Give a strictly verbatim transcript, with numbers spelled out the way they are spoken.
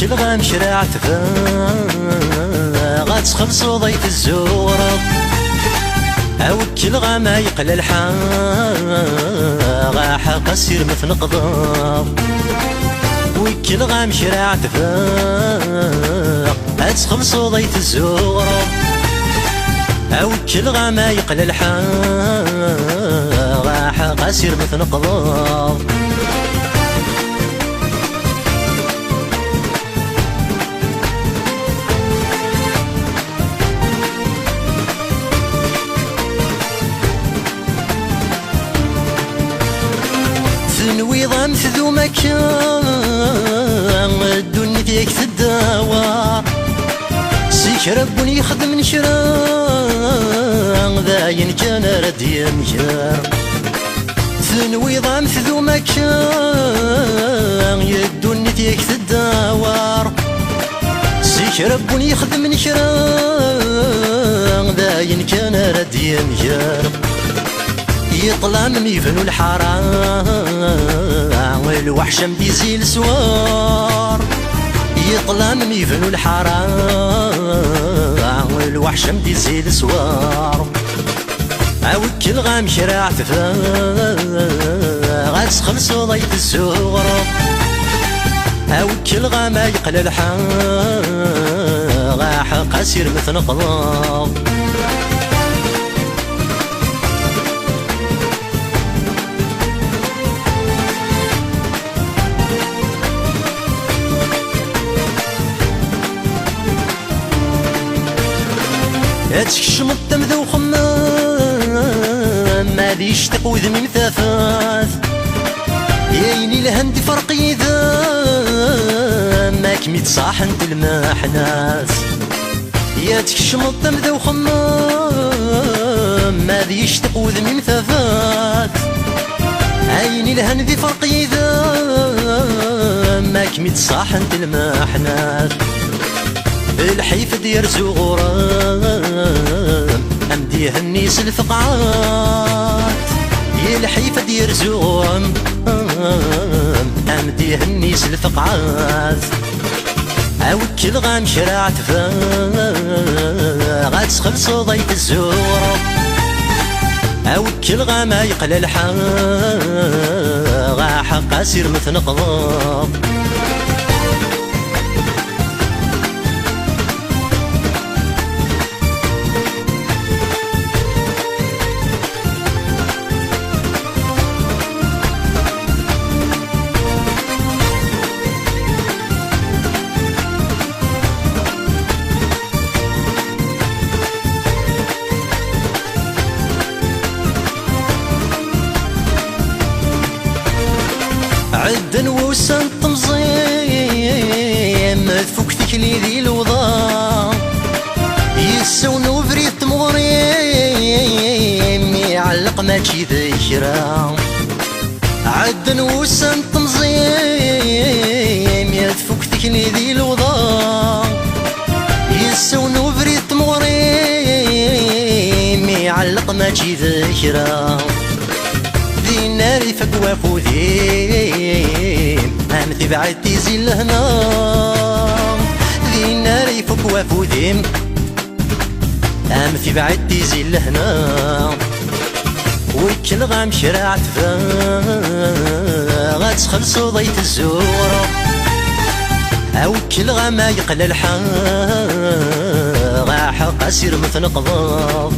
Ɣam kra ɛetbeɣ, ad txelṣeḍ ay tezzuɣreḍ. Awekkel ɣam ay yeqla lḥal, aḥeq asirem tneqḍeḍ. Wekkel ɣam kra ɛetbeɣ, ad txelṣeḍ ay tezzuɣreḍ. Awekkel ɣam ay yeqla lḥal, aḥeq asirem tneqḍeḍ. Tenwiḍ am tdum akka, ddunit yak teddawa. Si kra n win yexdmen kra, d ayen kan ara d-yemger. Tenwiḍ am tdum akka, ddunit yak teddawar. Si kra n win yexdmen kra, d ayen kan ara d-yemger. Yeṭṭlam mi yebnu lḥara, lweḥc am d-izzi leswar. Yeṭṭlam mi yebnu lḥara, lweḥc am d-izzi leswar. Awekkel ɣam kra ɛetbeɣ, ad txelṣeḍ ay tezzuɣreḍ. Awekkel ɣam ay yeqla lḥal, aḥeq asirem tneqḍeḍ. Ad tkecmeḍ tamda uxemmem, ad yectiq wudem-im tafat. Ayen ilhan d iferq yid-m, akken i d-ṣaḥent lmeḥnat. Ad tkecmeḍ tamda uxemmem, ad yectiq wudem-im tafat. Ayen ilhan d iferq yid-m, akken i d-ṣaḥent lmeḥnat. Lḥif ad yerzu ɣur-m, am d-ihenni s lfeqɛat. Lḥif ad yerzu ɣur-m, am d-ihenni s lfeqɛat. Awekkel ɣam kra ɛetbeɣ, ad txelṣeḍ ay tezzuɣreḍ. Awekkel ɣam ay yeqla lḥal, aḥeq asirem tneqḍeḍ. Ɛeddan wussan n temẓi, tfuk tikli di lewḍa. Yessawen ubrid tmeɣri, iɛelleq mačči d kra. Ɛeddan wussan n temẓi, tfuk tikli di lewḍa. Yessawen ubrid tmeɣri, iɛelleq mačči d kra. Din ara ifak wafud-im, am tibɛit tizi lehna. Din ara ifuk wafud-im, am tibɛit tizi lehna. Wekkel ɣam kra ɛetbeɣ, ad txelṣeḍ ay tezzuɣreḍ. Awekkel ɣam ay yeqla lḥal, aḥeq asirem tneqḍeḍ.